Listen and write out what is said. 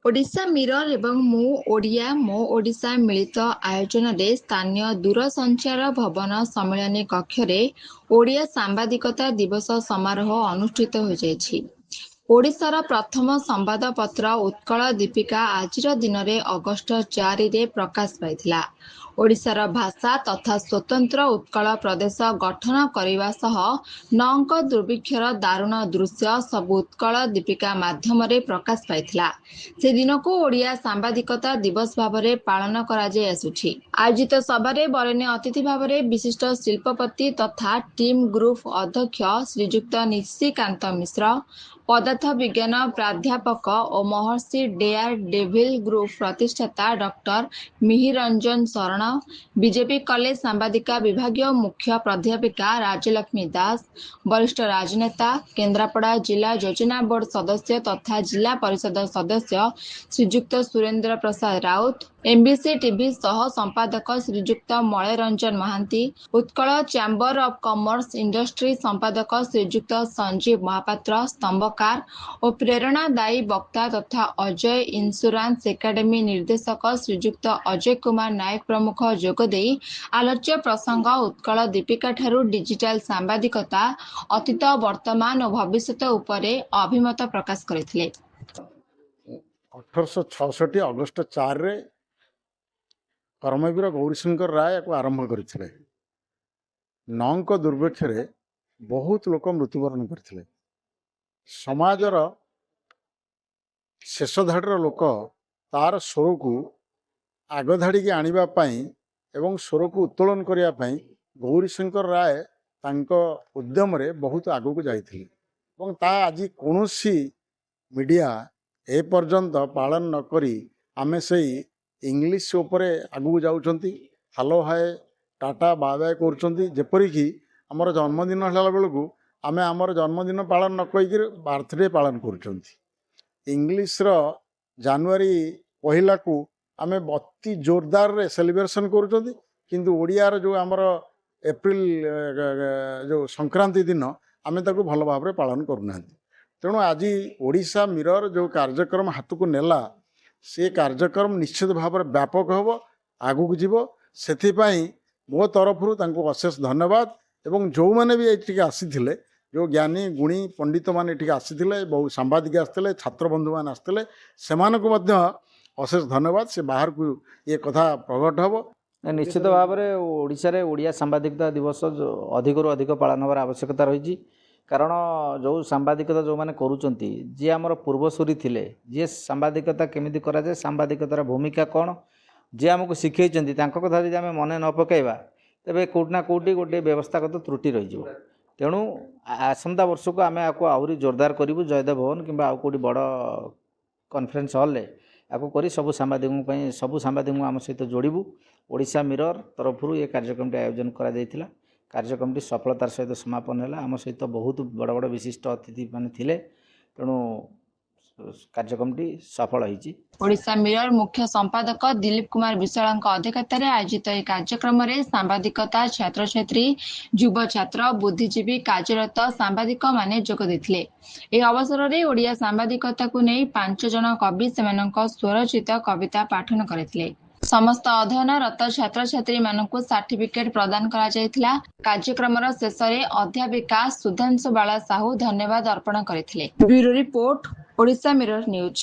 Odisha mirror ଏବଂ ମୁଁ ଓଡ଼ିଆ ମୋ ଓଡ଼ିଶା ମିଳିତ ଆୟୋଜନରେ ସ୍ଥାନୀୟ ଦୂରସଞ୍ଚାର ଭବନ ସମ୍ମିଳନୀ କକ୍ଷରେ ଓଡ଼ିଆ ସାମ୍ବାଦିକତା ଦିବସ ସମାରୋହ ଅନୁଷ୍ଠିତ ହୋଇଯାଇଛି। ଓଡ଼ିଶାର ପ୍ରଥମ ସମ୍ବାଦପତ୍ର ଉତ୍କଳ ଦୀପିକା ଆଜିର ଦିନରେ ଅଗଷ୍ଟ 4ରେ ପ୍ରକାଶ ପାଇଥିଲା। ଓଡ଼ିଶାର ଭାଷା ତଥା ସ୍ୱତନ୍ତ୍ର ଉତ୍କଳ ପ୍ରଦେଶ ଗଠନ କରିବା ସହ ନଅଙ୍କ ଦୁର୍ଭିକ୍ଷର ଦାରୁଣ ଦୃଶ୍ୟ ସବୁ ଉତ୍କଳ ଦୀପିକା ମାଧ୍ୟମରେ ପ୍ରକାଶ ପାଇଥିଲା। ସେ ଦିନକୁ ଓଡ଼ିଆ ସାମ୍ବାଦିକତା ଦିବସ ଭାବରେ ପାଳନ କରାଯାଇ ଆସୁଛି। ଆୟୋଜିତ ସଭାରେ ବରେଣ୍ୟ ଅତିଥି ଭାବରେ ବିଶିଷ୍ଟ ଶିଳ୍ପପତି ତଥା ଟିମ୍ ଗ୍ରୁପ୍ ଅଧ୍ୟକ୍ଷ ଶ୍ରୀଯୁକ୍ତ ନିଶିକାନ୍ତ ମିଶ୍ର, ପଦାର୍ଥ ବିଜ୍ଞାନ ପ୍ରାଧ୍ୟାପକ ଓ ମହର୍ଷି ଡେୟାର ଡେଭିଲ୍ ଗ୍ରୁପ୍ ପ୍ରତିଷ୍ଠାତା ଡକ୍ଟର ମିହିରଞ୍ଜନ ଶରଣ, ବିଜେବି କଲେଜ ସାମ୍ବାଦିକ ବିଭାଗୀୟ ମୁଖ୍ୟ ପ୍ରାଧ୍ୟାପିକା ରାଜଲକ୍ଷ୍ମୀ ଦାସ, ବରିଷ୍ଠ ରାଜନେତା, କେନ୍ଦ୍ରାପଡ଼ା ଜିଲ୍ଲା ଯୋଜନା ବୋର୍ଡ ସଦସ୍ୟ ତଥା ଜିଲ୍ଲା ପରିଷଦ ସଦସ୍ୟ ଶ୍ରୀଯୁକ୍ତ ସୁରେନ୍ଦ୍ର ପ୍ରସାଦ ରାଉତ, ଏମ୍ବିସି ଟିଭି ସହ ସମ୍ପାଦକ Shriyukta Malay Ranjan Mohanty, Utkal chamber of commerce industry ସମ୍ପାଦକ ଶ୍ରୀଯୁକ୍ତ ସଞ୍ଜୀବ ମହାପାତ୍ର, ସ୍ତମ୍ଭକାର ଓ ପ୍ରେରଣାଦାୟୀ ବକ୍ତା ତଥା ଅଜୟ ଇନ୍ସୁରାନ୍ସ ଏକାଡେମୀ ନିର୍ଦ୍ଦେଶକ ଶ୍ରୀଯୁକ୍ତ ଅଜୟ କୁମାର ନାୟକ ପ୍ରମୁଖ ଯୋଗଦେଇ ଆଲୋଚ୍ୟ ପ୍ରସଙ୍ଗ ଉତ୍କଳ ଦୀପିକାଠାରୁ ଡିଜିଟାଲ ସାମ୍ବାଦିକତା, ଅତୀତ, ବର୍ତ୍ତମାନ ଓ ଭବିଷ୍ୟତ ଉପରେ ଅଭିମତ ପ୍ରକାଶ କରିଥିଲେ। 1866 ଅଗଷ୍ଟ 4ରେ କର୍ମବୀର ଗୌରୀଶଙ୍କର ରାୟ ଏହାକୁ ଆରମ୍ଭ କରିଥିଲେ। ନଅଙ୍କ ଦୁର୍ଭିକ୍ଷରେ ବହୁତ ଲୋକ ମୃତ୍ୟୁବରଣ କରିଥିଲେ। ସମାଜର ଶେଷ ଧାଡ଼ିର ଲୋକ ତାର ସ୍ୱରକୁ ଆଗ ଧାଡ଼ିକି ଆଣିବା ପାଇଁ ଏବଂ ସ୍ୱରକୁ ଉତ୍ତୋଳନ କରିବା ପାଇଁ ଗୌରୀଶଙ୍କର ରାୟ ତାଙ୍କ ଉଦ୍ୟମରେ ବହୁତ ଆଗକୁ ଯାଇଥିଲେ ଏବଂ ତା ଆଜି କୌଣସି ମିଡ଼ିଆ ଏପର୍ଯ୍ୟନ୍ତ ପାଳନ ନ କରି ଆମେ ସେଇ ଇଂଲିଶ ଉପରେ ଆଗକୁ ଯାଉଛନ୍ତି। ହାଲୋ, ହାଏ, ଟାଟା, ବାଏ ବାଏ କରୁଛନ୍ତି। ଯେପରିକି ଆମର ଜନ୍ମଦିନ ହେଲା ବେଳକୁ ଆମେ ଆମର ଜନ୍ମଦିନ ପାଳନ ନ କରିକିରି ବାର୍ଥଡେ ପାଳନ କରୁଛନ୍ତି। ଇଂଲିଶର ଜାନୁଆରୀ 1କୁ ଆମେ ଅତି ଜୋରଦାରରେ ସେଲିବ୍ରେସନ୍ କରୁଛନ୍ତି, କିନ୍ତୁ ଓଡ଼ିଆର ଯେଉଁ ଆମର ଏପ୍ରିଲ ଯେଉଁ ସଂକ୍ରାନ୍ତି ଦିନ, ଆମେ ତାକୁ ଭଲ ଭାବରେ ପାଳନ କରୁନାହାନ୍ତି। ତେଣୁ ଆଜି ଓଡ଼ିଶା ମିରର ଯେଉଁ କାର୍ଯ୍ୟକ୍ରମ ହାତକୁ ନେଲା, ସେ କାର୍ଯ୍ୟକ୍ରମ ନିଶ୍ଚିତ ଭାବରେ ବ୍ୟାପକ ହେବ, ଆଗକୁ ଯିବ। ସେଥିପାଇଁ ମୋ ତରଫରୁ ତାଙ୍କୁ ଅଶେଷ ଧନ୍ୟବାଦ। ଏବଂ ଯେଉଁମାନେ ବି ଏଠିକି ଆସିଥିଲେ, ଯେଉଁ ଜ୍ଞାନୀ ଗୁଣୀ ପଣ୍ଡିତମାନେ ଏଠିକି ଆସିଥିଲେ, ବହୁ ସାମ୍ବାଦିକ ଆସିଥିଲେ, ଛାତ୍ରବନ୍ଧୁମାନେ ଆସିଥିଲେ, ସେମାନଙ୍କୁ ମଧ୍ୟ ଅଶେଷ ଧନ୍ୟବାଦ। ସେ ବାହାରକୁ ଏ କଥା ପ୍ରକଟ ହେବ। ନିଶ୍ଚିତ ଭାବରେ ଓଡ଼ିଶାରେ ଓଡ଼ିଆ ସାମ୍ବାଦିକତା ଦିବସ ଅଧିକରୁ ଅଧିକ ପାଳନ ହେବାର ଆବଶ୍ୟକତା ରହିଛି। କାରଣ ଯେଉଁ ସାମ୍ବାଦିକତା ଯେଉଁମାନେ କରୁଛନ୍ତି, ଯିଏ ଆମର ପୂର୍ବସୂରୀ ଥିଲେ, ଯିଏ ସାମ୍ବାଦିକତା କେମିତି କରାଯାଏ, ସାମ୍ବାଦିକତାର ଭୂମିକା କ'ଣ ଯିଏ ଆମକୁ ଶିଖେଇଛନ୍ତି, ତାଙ୍କ କଥା ଯଦି ଆମେ ମନେ ନ ପକାଇବା, ତେବେ କେଉଁଠି ନା କେଉଁଠି ଗୋଟିଏ ବ୍ୟବସ୍ଥାଗତ ତ୍ରୁଟି ରହିଯିବ। ତେଣୁ ଆସନ୍ତା ବର୍ଷକୁ ଆମେ ଆକୁ ଆହୁରି ଜୋରଦାର କରିବୁ। ଜୟଦେବ ଭବନ କିମ୍ବା ଆଉ କେଉଁଠି ବଡ଼ କନଫରେନ୍ସ ହଲ୍ରେ ଆକୁ କରି ସବୁ ସାମ୍ବାଦିକଙ୍କ ପାଇଁ, ସବୁ ସାମ୍ବାଦିକଙ୍କୁ ଆମ ସହିତ ଯୋଡ଼ିବୁ। ଓଡ଼ିଶା ମିରର ତରଫରୁ ଏ କାର୍ଯ୍ୟକ୍ରମଟି ଆୟୋଜନ କରାଯାଇଥିଲା। କାର୍ଯ୍ୟକ୍ରମଟି ସଫଳତାର ସହିତ ସମାପନ ହେଲା। ଆମ ସହିତ ବହୁତ ବଡ଼ ବଡ଼ ବିଶିଷ୍ଟ ଅତିଥିମାନେ ଥିଲେ। ତେଣୁ କାର୍ଯ୍ୟକ୍ରମଟି ସଫଳ ହେଇଛି। ଓଡ଼ିଶା ମିରର ମୁଖ୍ୟ ସମ୍ପାଦକ ଦିଲ୍ଲୀପ କୁମାର ବିଶ୍ୱାଳଙ୍କ ଅଧ୍ୟକ୍ଷତାରେ ଆୟୋଜିତ ଏହି କାର୍ଯ୍ୟକ୍ରମରେ ସାମ୍ବାଦିକତା ଛାତ୍ରଛାତ୍ରୀ, ଯୁବ ଛାତ୍ର, ବୁଦ୍ଧିଜୀବୀ, କାର୍ଯ୍ୟରତ ସାମ୍ବାଦିକମାନେ ଯୋଗ ଦେଇଥିଲେ। ଏହି ଅବସରରେ ଓଡ଼ିଆ ସାମ୍ବାଦିକତାକୁ ନେଇ ପାଞ୍ଚ ଜଣ କବି ସେମାନଙ୍କ ସ୍ୱରଚିତ କବିତା ପାଠନ କରିଥିଲେ। ସମସ୍ତ ଅଧ୍ୟୟନରତ ଛାତ୍ରଛାତ୍ରୀମାନଙ୍କୁ ସାର୍ଟିଫିକେଟ ପ୍ରଦାନ କରାଯାଇଥିଲା। କାର୍ଯ୍ୟକ୍ରମର ଶେଷରେ ଅଧ୍ୟାପିକା ସୁଧାଂଶୁବାଳା ସାହୁ ଧନ୍ୟବାଦ ଅର୍ପଣ କରିଥିଲେ। Bureau report, Odisha mirror news.